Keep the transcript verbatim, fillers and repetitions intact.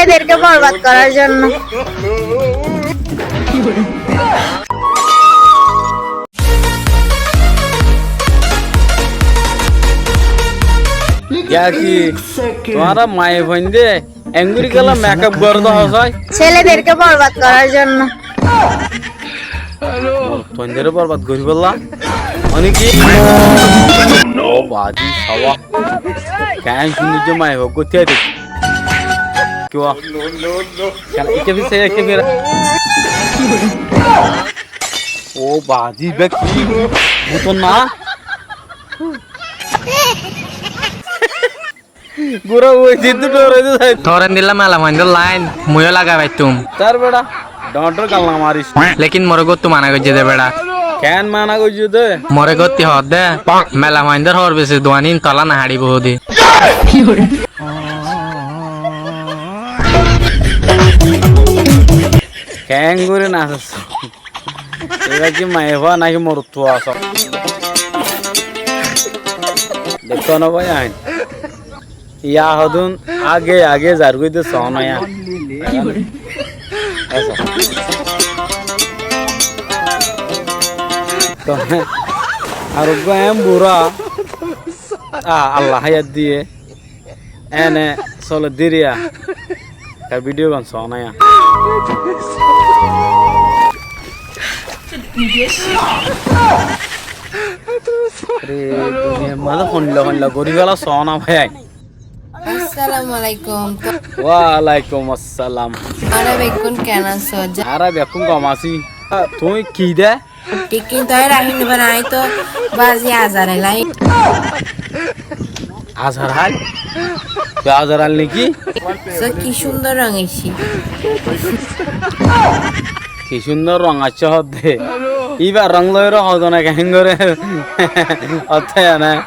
ছেলেদেরকে বরবাদ করার জন্য। Yá ki, tuáñra maiyafuainde engori kiyólla makeup goró de hosái? ছেলেদেরকে বরবাদ করার জন্য। Morotfuaindóre borbad goríbolla? Mane ki? Ó baázi, sawa. Keén cúndor maiyafuain gottí aiyé de. Ki wa? Kiyá, ekká fir sai, ekká fir. Ó baázi, ibá ki? Bútor na? Gura ói, ziddur dórai de sai. Toré endilla mela fuaindór lain mui yó lagai faittum. Tar beça, dhoóñr dhoóñr gal no maris. Lekin moré góttu mana goijjé de beça. Keén mana goijjé de? Moré gótti hoódde, mela fuaindór hóor besi duanín tola no haçibóu de. Keéngorí nasós? Ibá ki maiyafua náki morotfua asó? Dekó no bái ain. Yá hodún age age zargói de soóna yá. Esa. Toóu ar uggúa eén burá. Ah, Allah háyat diyé. Ene sole diriya. Tar video gan soóna yá. Re, duniyar mazé honilla honilla gorí féla soóna bái. Assalamu alaikum. Wa alaikum assalam. Añára bekkún keén asó? Añára bekkún gom así. Tuñí ki de? Thík kintu añí rakí no farí, añí to bazi azar hái. Azar hái? Tui azar hái niki? Só ki cúndor rong aiccé. Ki cúndor rong aiccé hoódde. Íbar rong loiyóre hoódde na keéngori. Ottó ene.